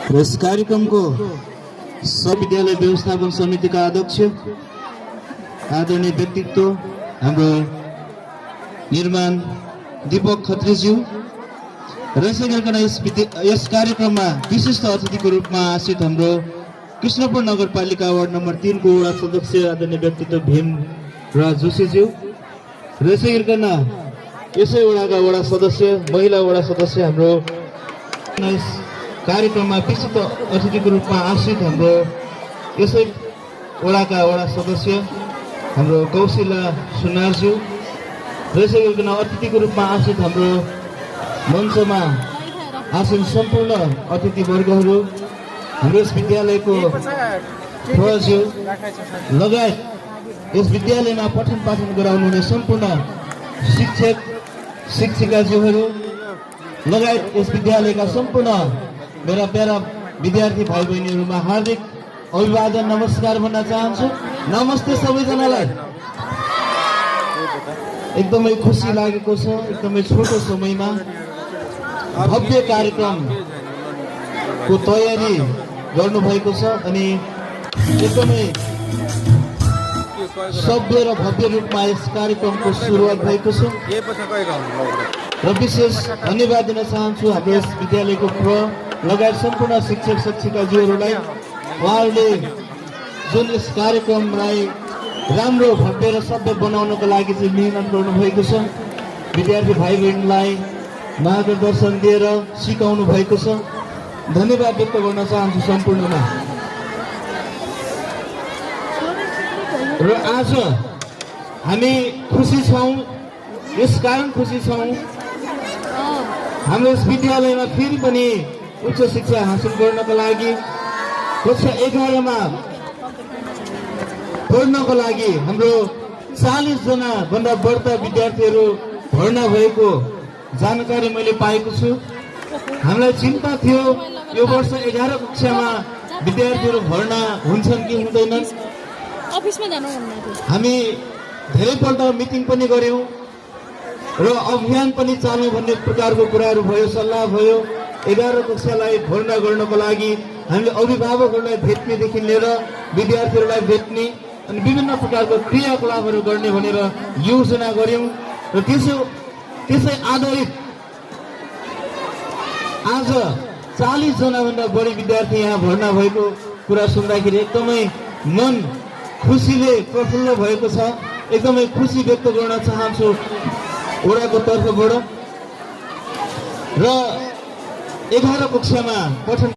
र यस कार्यक्रमको सब विद्यालय व्यवस्थापन समितिका अध्यक्ष आदरणीय व्यक्तित्व हाम्रो निर्माण दीपक खत्रीज्यू र यस कार्यक्रममा विशिष्ट अतिथिको रूपमा आश्रित हाम्रो कृष्णपुर नगरपालिका वार्ड नम्बर 3 को वडा सदस्य आदरणीय व्यक्तित्व भीम राज जोशीज्यू र यसै वडाका वडा सदस्य महिला वडा सदस्य हाम्रो यस कार्यक्रममा विशिष्ट अतिथिको रूपमा आश्रित हाम्रो यसै वडाका वडा सदस्य हाम्रो कौशिला सुनारज्यू र यसै अतिथिको रूपमा आश्रित हाम्रो मञ्चमा आसीन सम्पूर्ण अतिथिवर्गहरू हाम्रो यस विद्यालयको प्रज्यू लगायत यस विद्यालयमा पठन पाठन गराउनु हुने सम्पूर्ण शिक्षक शिक्षिकाज्यूहरू लगायत यस विद्यालयका सम्पूर्ण मेरा प्यारा विद्यार्थी भाइ बहिनीहरूमा हार्दिक अभिवादन नमस्कार भन्न चाहन्छु। नमस्ते सबैजनालाई। एकदमै खुसी लागेको छ, एकदमै छोटो समयमा भव्य कार्यक्रमको तयारी गर्नुभएको छ अनि एकदमै सभ्य र भव्य रूपमा यस कार्यक्रमको सुरुवात भएको छ र विशेष धन्यवाद दिन चाहन्छु हाम्रो यस विद्यालयको लगायत सम्पूर्ण शिक्षक शिक्षिकाज्यूहरूलाई। उहाँहरूले जुन यस कार्यक्रमलाई राम्रो भव्य र सभ्य बनाउनको लागि चाहिँ मेहनत गर्नुभएको छ, विद्यार्थी भाइ बहिनीलाई मार्गदर्शन दिएर सिकाउनु भएको छ। धन्यवाद व्यक्त गर्न चाहन्छु सम्पूर्णमा। र आज हामी खुसी छौँ, यस कारण खुसी छौँ हाम्रो यस विद्यालयमा फेरि पनि उच्च शिक्षा हासिल गर्नको लागि कक्षा 11 मा पढ्नको लागि हाम्रो 40 जना भन्दा बढ्ता विद्यार्थीहरू भर्ना भएको जानकारी मैले पाएको छु। हामीलाई चिन्ता थियो यो वर्ष 11 कक्षामा विद्यार्थीहरू भर्ना हुन्छन् कि हुँदैनन्। हामी धेरैपल्ट मिटिङ पनि गर्यौं र अभियान पनि चाल्यौं भन्ने प्रकारको कुराहरू भयो, सल्लाह भयो। 11 कक्षालाई भर्ना गर्नको लागि हामीले अभिभावकहरूलाई भेट्नेदेखि लिएर विद्यार्थीहरूलाई भेट्ने अनि विभिन्न प्रकारको क्रियाकलापहरू गर्ने भनेर योजना गर्यौं र त्यसै आधारित आज 40 जना भन्दा बढी विद्यार्थी यहाँ भर्ना भएको कुरा सुन्दाखेरि एकदमै मन खुसीले प्रफुल्ल भएको छ। एकदमै खुसी व्यक्त गर्न चाहन्छु वडाको तर्फबाट। र 11 कक्षामा पठन